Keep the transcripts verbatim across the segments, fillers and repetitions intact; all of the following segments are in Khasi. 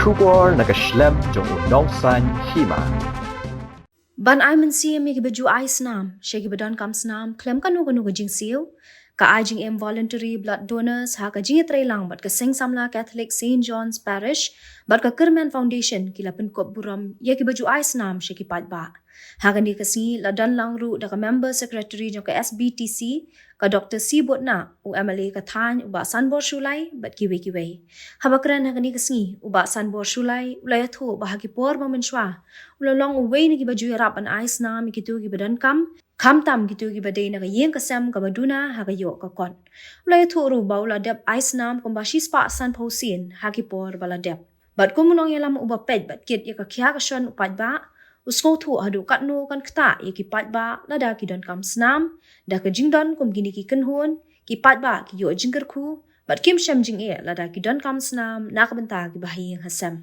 Khubor na ka shlem jong u nongsan hima. Ban ai mynsiem ïa kiba ju ai snam sha kiba donkam snam khlem kano kano ka jingsiew, ka ai jingim voluntary blood donors ha ka jingïatreilang bad ka Seng Samla Catholic Saint John's Parish bad ka Kyrmen Foundation ki la pynkup burom ïa kiba ju ai snam sha ki paidbah. Ha kane ka sngi la don lang ruh da ka member secretary jong ka S B T C, ka Doctor C Butna, u M L A ka thaiñ u Bah Sanbor Shullai bad kiwei kiwei. Haba kren ha kane ka sngi, u Bah Sanbor Shullai u la ïathuh ba ha ki por ba mynshuwa u la long uwei na kiba ju ïarap ban ai snam ïa kito kiba donkam, khamtam kito kiba dei na ka ïing ka sem kaba duna ha ka ïoh ka kot. U la ïathuh ruh ba u la dep ai snam kumba shispah sanphew sien ha ki por ba la dep. Bad kum u nongïalam uba peit bad kit ïa ka khia ka shon u paidbah, u sngewthuh haduh katno kan ktah ïa ki paidbah lada ki donkam snam, da ka jingdon kum kine ki kynhun, ki paidbah ki ïoh jingkyrkhu bad kim shem jingeh lada ki donkam snam na ka bynta kiba ha ïing ha sem.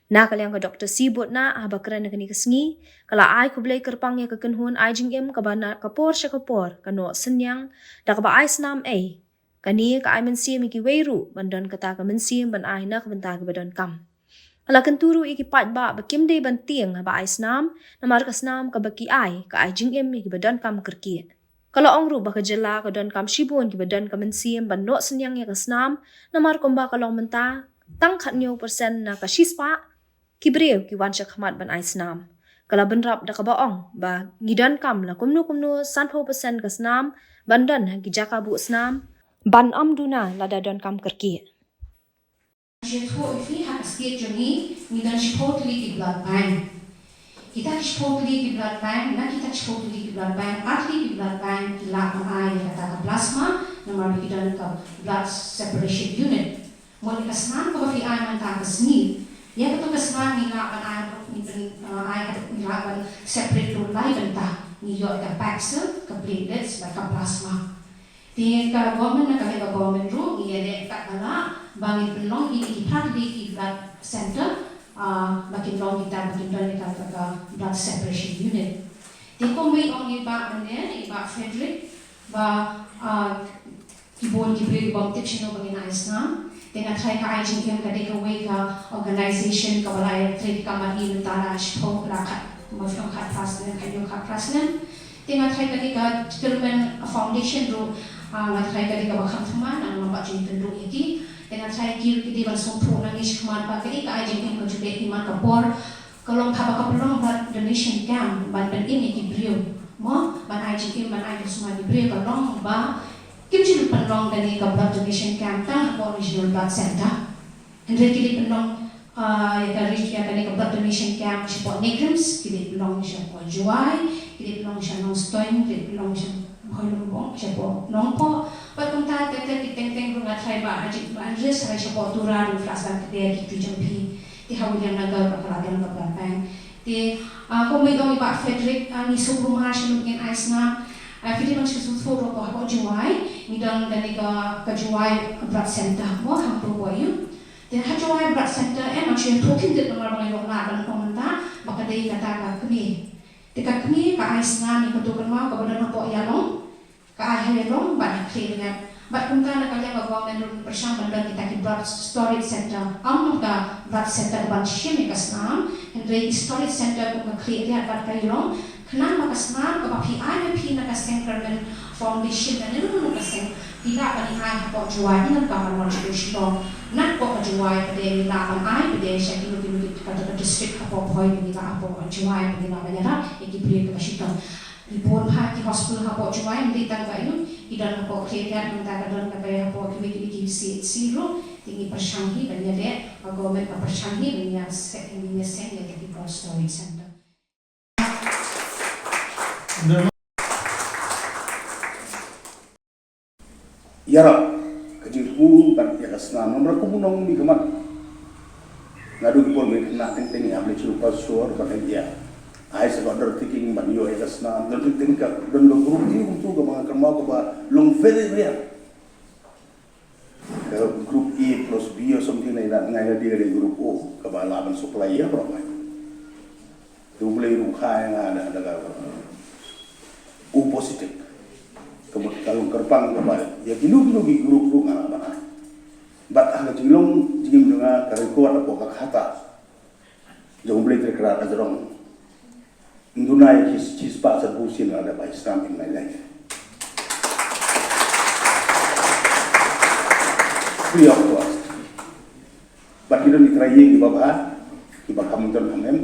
Na ka liang ka Doctor C Butna, haba kren ha kane ka sngi, ka la ai khublei kyrpang ïa ka kynhun ai jingim kaba na ka por sha ka por ka noh synñiang da kaba ai snam ei. Kane ka ai mynsiem ïa kiwei ruh ban don kata ka mynsiem ban ai na ka bynta kiba donkam. Ka la kyntu ruh ïa ki paidbah ba kim dei ban tieng haba ai snam, namar ka snam kaba ki ai ka ai jingim ïa kiba donkam kyrkieh. Ka la ong ruh ba ka jylla ka donkam shibun kiba don ka mynsiem ban noh synñiang ïa ka snam, namar kumba ka long mynta, tang khathynñiew percent na ka shispah ki briew ki wan sha khmat ban ai snam. Ka la bynrap da kaba ong ba ngi donkam la kumno kumno sanphew percent ka snam ban don ha ki jaka buh snam ban ym duna lada donkam kyrkieh. Sha thoh ïa phi, ha ka state jong ngi ngi don shiphew tylli ki blood bank. Kita ki shiphew tylli ki blood bank, na kita ki shiphew tylli ki blood bank, ar tylli ki blood bank ki lah ban ai ïa kata ka plasma, namar ba ki don ka blood separation unit. Mut ïa ka snam kaba phi ai mynta ka sngi, ïa kato ka snam ngi lah ban ai, ngi pyn, uh, ai, ngi lah ban separate ruh lai bynta. Ngi ïoh ïa ka paxil, ka platelets bad ka plasma. Te ka government, na ka liang ka government ruh ngi ïaleh katba lah ba ngin pynlong ïa ki phra tylli ki blood center, ah, ba kin long kita, ba kin don ïa ka, ka, ka blood separation unit. Te kumba ong i Bah mynne, i Bah Frederick, ba, ah, ki bun ki briew ki bym tip shano ba ngin ai snam. Te nga tharai ka ai jingim ka dei kawei ka organization kaba la ïatrei kam bad i mynta la shiphew, la khat, kumba shiphew khatphra snem, khathynñiew khatphra snem. Te nga tharai ka dei ka Kyrmen Foundation ruh, ah, nga tharai ka dei kaba kham thymmai, nang ym pat ju ïatynduh ïa ki. Te nga tharai ki ruh ki dei ban sngewthuh nangne shakhmat ba ka dei ka ai jingim ka ju leh, i man ka por ka long kaba ka pynlong blood donation camp ban pynim ïa ki briew, mo, ban ai jingim, ban ai jingim sha ki briew, ka long ba kim ju pynlong kane ka blood donation camp tang hapoh National Blood Centre. Hynrei ki dei pynlong, ah, ïa ka ri-, ïa kane ka blood donation camp shapoh NEIGRIHMS, ki dei pynlong shapoh Jowai, ki dei pynlong sha Nongstoiñ, ki dei pynlong sha Bhoilumbong, shapoh Nongpoh. Bad kumta ter ter ki teng teng ruh nga tharai ba ha ji, ba ha ji shapoh Tura ruh, Flats Band, ki dei ki tu jong phi. Te ha Williamnagar ruh ka la don ka blood bank. Te, ah, kumba ong i Bah Frederick, ah, ngi sngewbha mar sha ngi ngin ai snam. Ah, phi dei ban sngewthuh ruh ba hapoh Jowai ngi don kane ka, ka Jowai Blood Center, mo, hangto ba ïoh. Te ha Jowai Blood Center, eh, nga shu ïathuh khyndiat namar ba nga ïoh lad ban ong mynta ba ka dei kata ka kmie. Te ka kmie ka ai snam ïa kato ka kynmaw kaba don hapoh ïalong, ka ai ha ïalong bad ha khlieh riat. Bad kumta na ka liang ka government ruh pyrshang ban don kita ki blood storage center. Ym ka blood center ban shim ïa ka snam, hynrei ki storage center kum ka khlieh riat bad ka ïalong. Khnang ba ka snam kaba phi ai ma phi na ka seng Kyrmen Foundation lane na ka seng, phi lah ban ai hapoh Jowai, ym ka ban wan sha Shillong. Napoh ka Jowai pat ngi lah ban ai, pat sha kino kino ki, kata ka district hapoh Bhoi ngi lah, hapoh Jowai ngi lah ban ïarap ïa ki briew kiba shitom. Ki bun ha ki hospital hapoh Jowai, ym dei tang ka ïoh, ki don hapoh Khliehriat, nangta ka don kata hapoh kiwei kiwei ki C H C ruh. Te ngi pyrshang hi ban ïaleh, ka government ka pyrshang hi ban ïa seng, ban ïa seng ïa ki blood storage center. Ïarap ka jingthmu bad ïa ka snam, namar kum u nongmihkhmat. Naduh ki por ba ngi khynnah teng teng ngi hap leit sha u pastor bad leit ïa ai sa ka order taking ban ïoh ïa ka snam. Don teng teng ka, don ka group A kumtu kaba nga kynmaw kaba long very rare. Ka group A plus B or something like that, nga ïa dei ka dei group O kaba lah ban supply ïa baroh mai. Te U Blei ruh u kha ïa nga da, da ka O positive. Ka mut ka long kyrpang kaba ïa kino kino ki group ruh nga lah ban ai. Bad ha ka jinglong jingim jong nga, Record hapoh ka khata jong U Blei Trai Kynrad, ka jrong. Ym duna ïa ki shispah sanphew sien, la dep ai snam in my life. Free of cost. Bad ki don ki trai ïing kiba bha, kiba kham don kham em.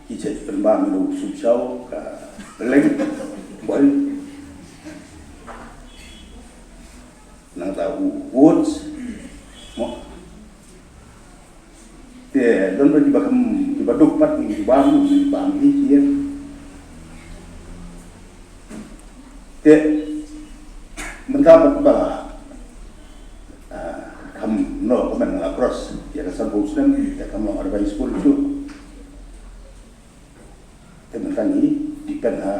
Ki check pynbam ïa u sumshaw ka leng bol. Nangta u woods mo. Te don ba kiba kham, kiba duk pat, kiba bam, kiba bam hi ki ïa. Te mynta pat ba la, ah, kham, no, ka man la cross ïa ka sanphew snem, te kham long advice school tu. Te mynta ngi depend ha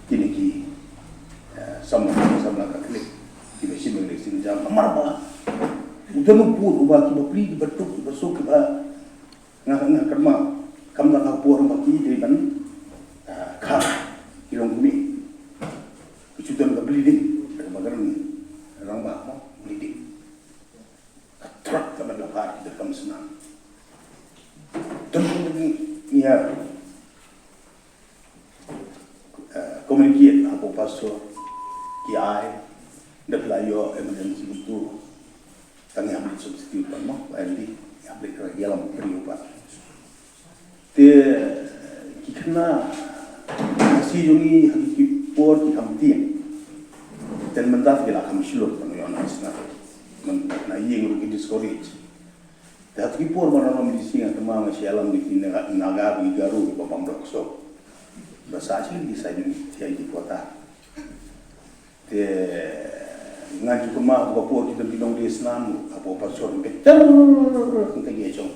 kine ki, eh, samla, samla Katholik kiba shim ïa ka leh shisha, namar ba u don u bun uba, kiba pli, kiba duk, kiba suk, kiba, nga, nga kynmaw, kam da ka por ba ki dei ban, eh, kha ki longkmie. Ki shu don ka bleeding, kaba kren rangbah mo, bleeding. Ka trot ka ban la phah ki dohkha snam. Don ngi ïa, eh, communicate hapoh pastor, ki ai, da phi la ïoh emergency tu. Tang ïa hap leit substitute pat mo, ba ïa leit, ïa hap leit ïalam briew pat. Te ki khynnah Khasi jong ngi ha ki por ki kham tieng. Te mynta ki la kham shlur ban ïoh na sna. Mynta na ïing ruh ki discourage. Te ha ki por ba nga long M D C nga kynmaw nga shu ïalam ïa ki Naga, Naga bad ki Garo kiba bam dohksoh. Ba sah sha ki sha ki, sha ki quota. Te ngan shu kynmaw ha ka por ki don ki nongdie snam, ha ka por pastor, ki ter, ki ter ki jong.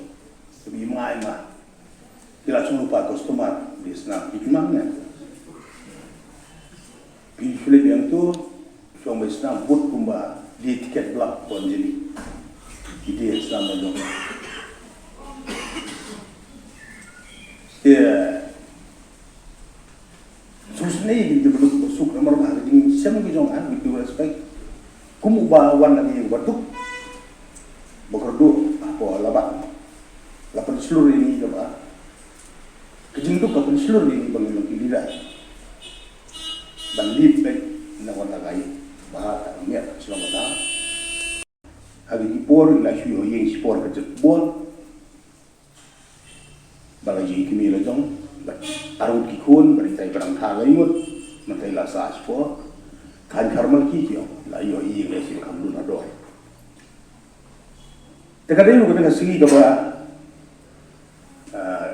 Ki bym ai ma. Ki la shong lypa customer, die snam, ki kynmaw ne. Phi shu leit biang tu, shong bai snam, bud kumba die tiket blak pon jeli. Ki die snam ba jong. Te Sngewsynei ïa ki, ki ba duk ba suk namar ba ha ka jingshem ka jong nga, with due respect, kum uba wan na ka ïing ba duk ba kyrduh hapoh Laban, la pynshlur ïa ngi kaba, ka jingduk ka pynshlur ïa ngi ba ngi long ki leader ban lead beit na ka bynta ka ïing ba ha ka miat ka shnong ka thaw. Ha ki por la shu ïoh ïing shipor ka jot bor. Ba la ïoh ïa ki kmie la jong, bad arngut ki khun, bad ita i Pyrthang Tha la ïoh, mynta i la sah shipor, Khan Kharmal ki ki ong, la ïoh ïa i Lehse Khamlun Hadoi. Te ka dei ruh kata ka sngi kaba, ah,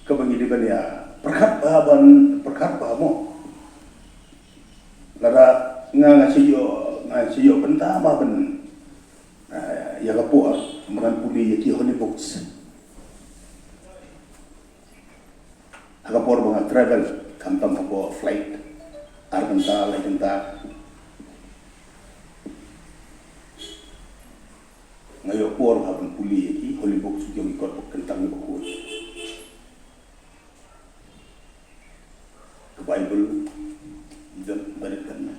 kaba ngi dei ban ïa pyrkhat bha, ban pyrkhat bha mo. Lada nga, nga shu ïoh, nga shu ïoh bynta bha ban, ah, ïa ka por ba ngan pule ïa ki holy books. Ha ka por ba nga travel, khamtam hapoh flight, ar kynta, lai kynta, nga ïoh por ha ban pule ïa ki holy books jong ki kot ba kyntang bakhuid. Ka Bible, don barit katne.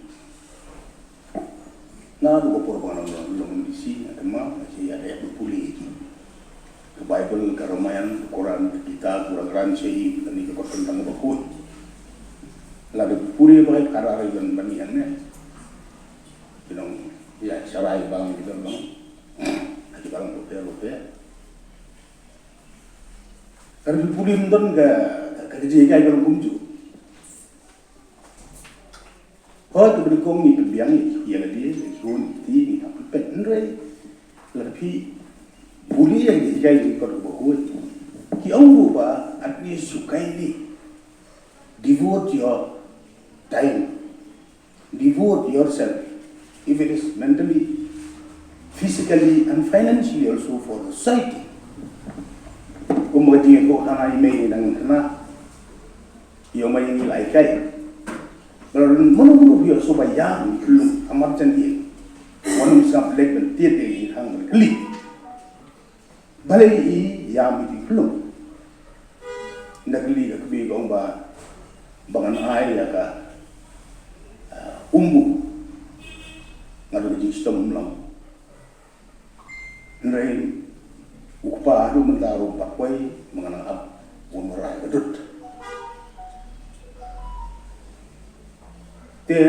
Nga ruh ka por ba nga long, long M D C, nga kynmaw, nga shu ïa dep ban pule ïa ki. Ka Bible, ka Ramayan, ka Quran, ka Gita, ka Quran Granth Sahib, kane ka kot kyntang bakhuid. Lada pule ba ka, ka dei ban, ban ïa ne. Ki nong ïa sharai balang ki don balang. Ki balang bapher bapher. Ka dei pule ym don ka, ka, ka jingïakai ka long kumjuh. Hooid, ka dei kong ngi pynbiang ïa lade, ïa ki khun, ïa ki kti, ngi hap pynpeit, hynrei lada phi pule ïa ki jingïakai ki kot kiba khuid, ki ong ruh ba, at least you kindly devote your time. Devote yourself, if it is mentally, physically and financially also, for the society. Kumba ka jingïathuhkhana i mei i dang khynnah, ïa u mei ngi la hikai. Ba la don mano mano ïoh shuh ba ïam i khyllung, ha marjan ïing. Wan ym sngap lek ban tied ïa i khang ban kylli. Balei i ïam ïa i khyllung? Nda kylli ka kmie ka ong ba, ba ngan ai ïa ka, ah, umbu. Nga don ka jingshitom ym long. Hynrei u kpa haduh mynta ruh um pat poi, ma nga nang ap un wanrah ïa ka dud. Te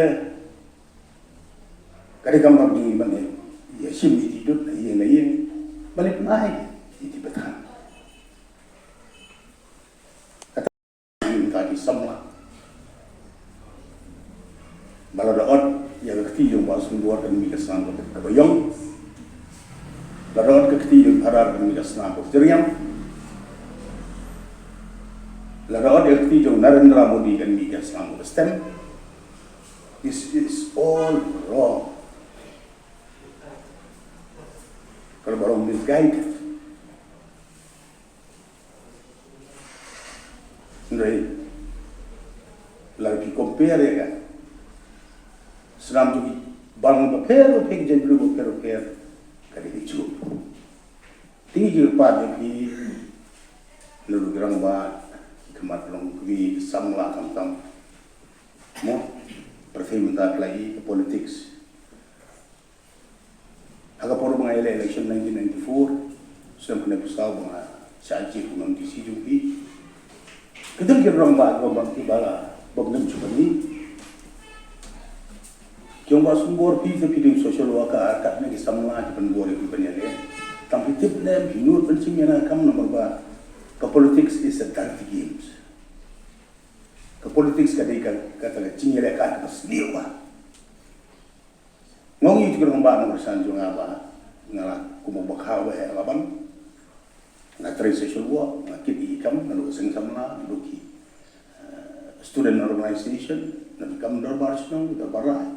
ka dei kam ba jong ngi ban ïa shim ïa ki dud na ïing na ïing, ban ïa pynai ïa ki pathan. Mynta ki samla ba lada ot ïa ka kti jong Bah Sundor kan mih ka snam kaba ïong. Lada ot ka kti jong Bharat kan mih ka snam kaba jyrngam. Lada ot ïa ka kti jong Narendra Modi kan mih ka snam kaba stem. This is all wrong. Ka la ba long misguided. Hynrei lada phi compare ïa ka snam jong ki balang bapher bapher, ki jaitbynriew bapher bapher, ka dei ka jong. Te ngi kyrpad ïa phi, naduh ki rangbah, ki khmat long kawei ki samla khamtam. Mo, pyrthei mynta ka la ïa ka politics. Ha ka por ba nga ïaleh election nineteen ninety-four, snem khyndai phew saw ba nga shah jied kum u M D C jong phi. Ki don ki rangbah kiba bang kiba la bym don shuh ban ïoh. Ki ong Bah Sundor, phi te phi dei u social worker, katne ki samla ki pynbor ïa phi ban ïaleh. Tang phi tip ne em, phi nud ban shim ïa ka kam namar ba ka politics is a dirty games. Ka politics ka dei ka, kata ka jingïalehkai kaba sniew bha. Nga ong ïa ki rangbah nongkyrshan jong nga ba nga la kum u bakha uba heh la bang. Nga trei social work, nga kit ïa ki kam naduh ka seng samla, naduh ki, eh, student organization, naduh ki kam dorbar shnong, dorbar rai.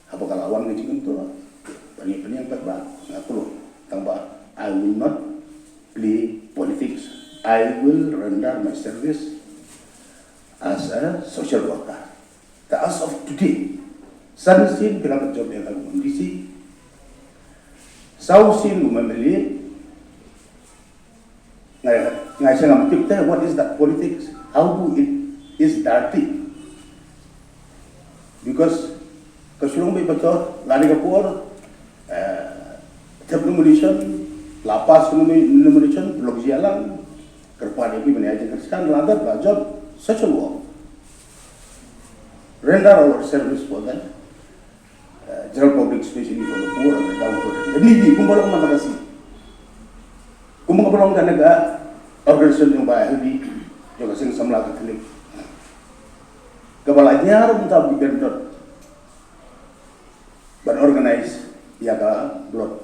Haba ka la wan ka jingkyntu, ban ïa pynïeng paidbah, nga kloi. Tang ba I will not play politics. I will render my service as a social worker. Te as of today, san sien phi la ka jop ïa ka kum u M D C, saw sien kum u M L A, nga, nga sngewthuh tip te, what is that politics? How do it is dirty? Because ka shu long beit ba to, la dei ka por, eh, thep nomination, la pass ka nomi-, nomination, lok jia lang, kyrpad ïa phi ban ïa jingkyrshan, la dep la jop social work. Render our service for the, eh, general public, especially for the poor and the downtrodden, the needy, kumba long na ka si. Kumba ka ba long kane ka organization jong Bah L D, jong ka seng samla Katholik, kaba la ñiar mynta ba ki bym don ban organize ïa ka blood